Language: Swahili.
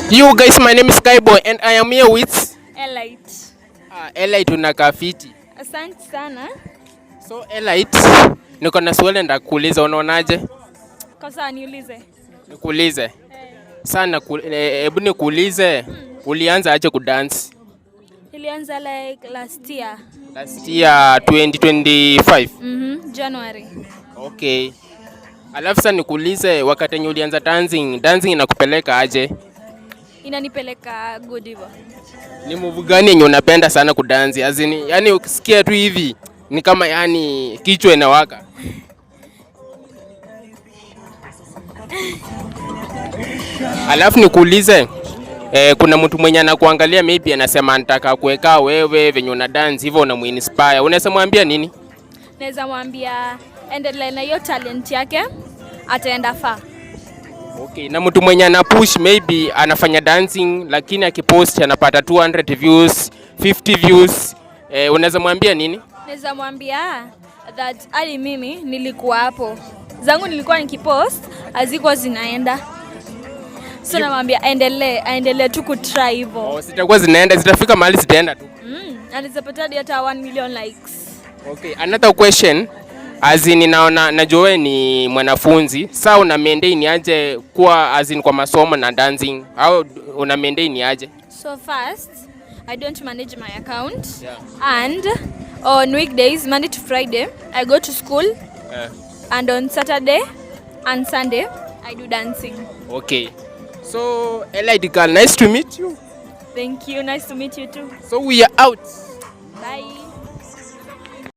You guys, my name is Skyboy and I am here with Elite. Elite, unakaa fiti. Asante sana. So Elite, niko na swali ndakuuliza, unaonaje? Kosa niulize. Nikuulize. Sana hebu nikuulize, ulianza aje kudance? Ilianza like last year. Last year 2025. January. Okay. Alafu sasa nikuulize, wakati yenye ulianza dancing, dancing inakupeleka aje? Inanipeleka good hivyo. Ni move gani yenye unapenda sana kudance? As in, yani ukisikia tu hivi ni kama yani kichwa inawaka. Alafu nikuulize, kuna mtu mwenye anakuangalia maybe anasema anataka kuweka wewe venye una dance hivyo unamuinspire. Unaweza mwambia nini? Naweza mwambia endelee na hiyo talent yake, ataenda far. Okay, na mtu mwenye ana push maybe anafanya dancing lakini akipost anapata 200 views, 50 views, unaweza mwambia nini? Naweza mwambia that hadi mimi nilikuwa hapo. Zangu nilikuwa nikipost hazikuwa zinaenda. So namwambia aendelee, aendelee tu kutry hivyo. Oh, zitakuwa zinaenda, zitafika mahali zitaenda tu. Anaweza pata hadi hata 1 million likes. Okay, another question. As in, naona najua wewe ni mwanafunzi. Sasa una maintain aje kuwa as in kwa masomo na dancing? Au una maintain aje? So first, I don't manage my account. Yeah. And on weekdays, Monday to Friday, I go to school. And on Saturday and Sunday, I do dancing. Okay. So, Elite girl, nice to meet you. Thank you. Nice to meet you too. So we are out. Bye.